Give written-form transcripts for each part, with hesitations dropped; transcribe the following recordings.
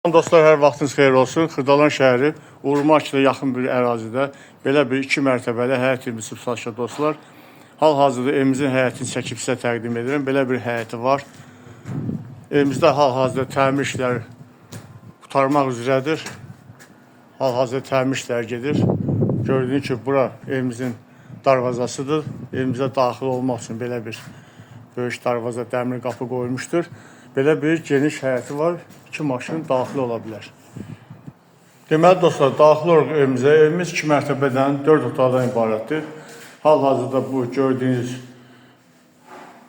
Dostlar, hər vaxtınız xeyir olsun. Xırdalan şəhəri Uğur yaxın bir ərazidə belə bir iki mərtəbəli həyət evimiz satışda dostlar. Hal-hazırda evimizin həyətini çəkib sizə təqdim edirəm. Belə bir həyəti var. Evimizdə hal-hazırda təmir işləri qurtarmaq üzrədir. Hal-hazırda təmir işləri gedir. Gördüyünüz kimi bura evimizin darvazasıdır. Evimizə daxil olmaq üçün belə bir böyük darvaza, dəmir qapı qoyulmuşdur. Belə bir geniş həyəti var. İki maşın daxil ola bilər. Deməli dostlar, daxil oluruq evimizə. Evimiz iki mərtəbədən, 4 otaqdan ibarətdir. Hal-hazırda bu gördüyünüz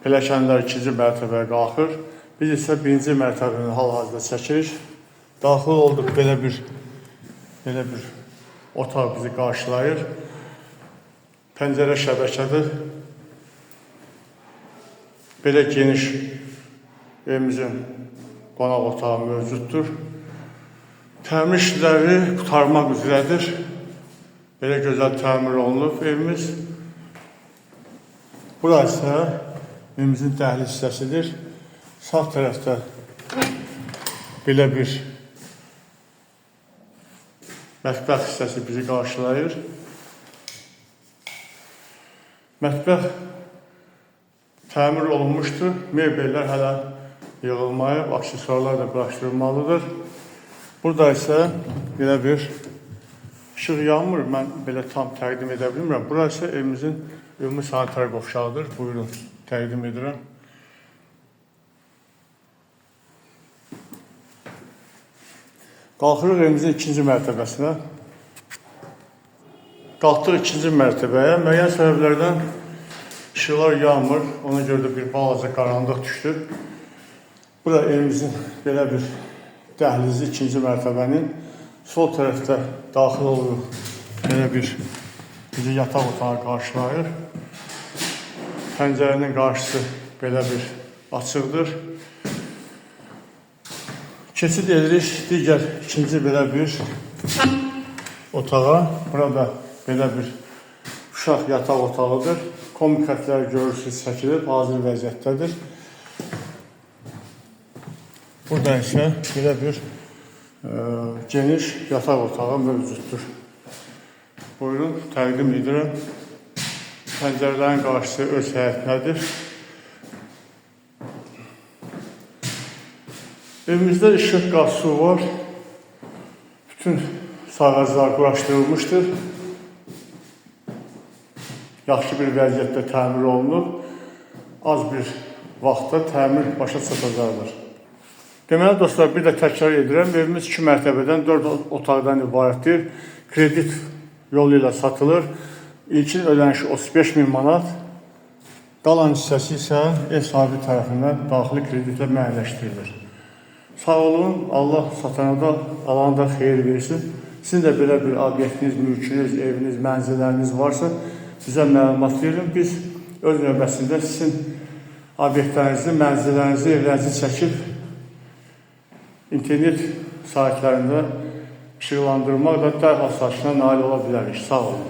pilləkənlər ikinci mərtəbəyə qalxır. Biz isə birinci mərtəbəni hal-hazırda çəkirik. Daxil olduq, belə bir otaq bizi qarşılayır. Pəncərə şəbəkədir. Belə geniş evimizin qonaq otağı mövcuddur. Təmir işləri qurtarmaq üzrədir. Belə gözəl təmir olunub evimiz. Bura isə evimizin dəhliz hissəsidir. Sağ tərəfdə belə bir mətbəx hissəsi bizi qarşılayır. Mətbəx təmir olunmuşdur. Mebellər hələ yığılmayıb, aksesuarlar da quraşdırılmalıdır. Burada isə belə bir işıq yanmır. Mən belə tam təqdim edə bilmirəm. Bura isə evimizin ümumi sanitar qovşağıdır. Buyurun, təqdim edirəm. Qalxırıq evimizin ikinci mərtəbəsinə. Qalxdıq ikinci mərtəbəyə. Müəyyən səbəblərdən işıqlar yanmır. Ona görə də bir balaca qaranlıq düşdü. Bura evimizin belə bir dəhlizi ikinci mərtəbənin. Sol tərəfdə daxil oluruq. Belə bir bizi yataq otağı qarşılayır. Pəncərənin qarşısı belə bir açıqdır. Keçid edirik digər ikinci belə bir otağa. Burada belə bir uşaq yataq otağıdır. Kombi xətləri görürsünüz, çəkilib, hazır vəziyyətdədir. Burada isə belə bir geniş yataq otağı mövcuddur. Buyurun, təqdim edirəm. Pəncərələrin qarşısı öz həyətinədir. Evimizdə işıq, qaz, su var. Bütün sayğaclar quraşdırılmışdır. Yaxşı bir vəziyyətdə təmir olunub. Az bir vaxtda təmir başa çatacaqdır. Deməli dostlar, bir də təkrar edirəm. Evimiz iki mərtəbədən, 4 otaqdan ibarətdir. Kredit yolu ilə satılır. İlkin ödənişi 35 min manat. Qalan hissəsi isə ev sahibi tərəfindən daxili kreditlə müəyyənləşdirilir. Sağ olun, Allah satana da, alana da xeyir versin. Sizin də belə bir obyektiniz, mülkünüz, eviniz, mənzilləriniz varsa bizə məlumat verin. Biz öz növbəsində sizin obyektlərinizi, mənzillərinizi, evlərinizi çəkib internet saytlarında işıqlandırmaqla dərhal satışına nail ola bilərik. Sağ olun.